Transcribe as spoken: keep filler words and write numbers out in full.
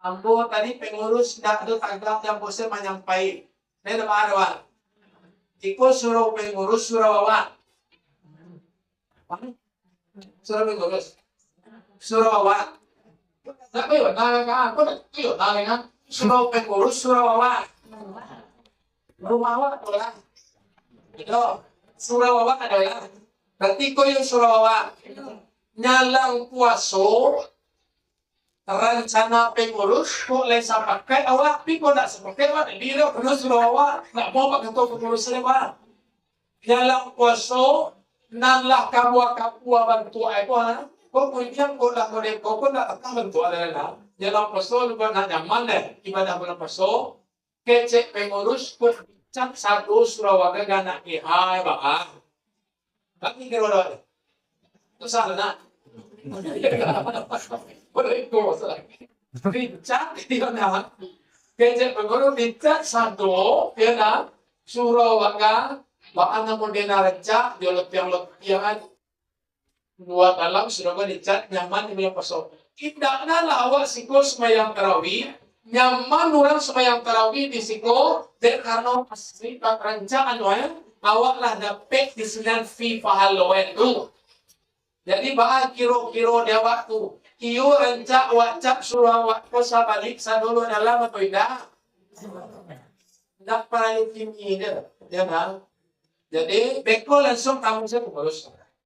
Ambo tadi pengurus dak ado tagak, dak bosan manyampai. Neh, dak ado, Wan. Iko surau pengurus, surau awak. Surau pengurus. Surau awak. Dak ayo, nah, nah, kok dak ayo, nah, nah. Surau pengurus, surau awak. Rumah awak tu lah. Itu. Surau awak ado lah. Berarti ko yo surau awak. Nyalang puaso, rancana pengurus, kok lai sapakaik awak, tapi kok ndak sapakaik awak, jadi lo kena surau awak, ndak mau bak kato pengurus lai, Pak. Nyalang puaso, nan lah kabua-kabua bantuak ai ko, ha? Kok kundiang, kok lah modeko, kok ndak takah bantuak lai lah. Nyalang puaso, lupa nak nyaman deh, ibadah bulan puaso, kecek pengurus, kok dicat sado surau awak ka anak G H, Pak, ha? Bagi kiro doh. Tu salah nak. Boleh ko salah. Dicat, iyo nak. Kecek pangurus dicat sado, iyo nak. Surau awak ka, baa namo den rancak, jo lotiang-lotiangan. Lua dalam surau awak dicat, nyaman di bulan puaso. Indaknyo lah awak siko sumbayang tarawih, nyaman urang sumbayang tarawih di siko, dek karano asli rancak anu, eh, awak lah dapek di sinan fee pahaloan tu. Jadi, baa kiro-kiro di awak tu? Iyo rancak awak cat surau awak ko sabalik sadolo dalam atau indak? Indak paralu kini je, ya kan? Jadi, beko langsuang tamu sajo pangurus.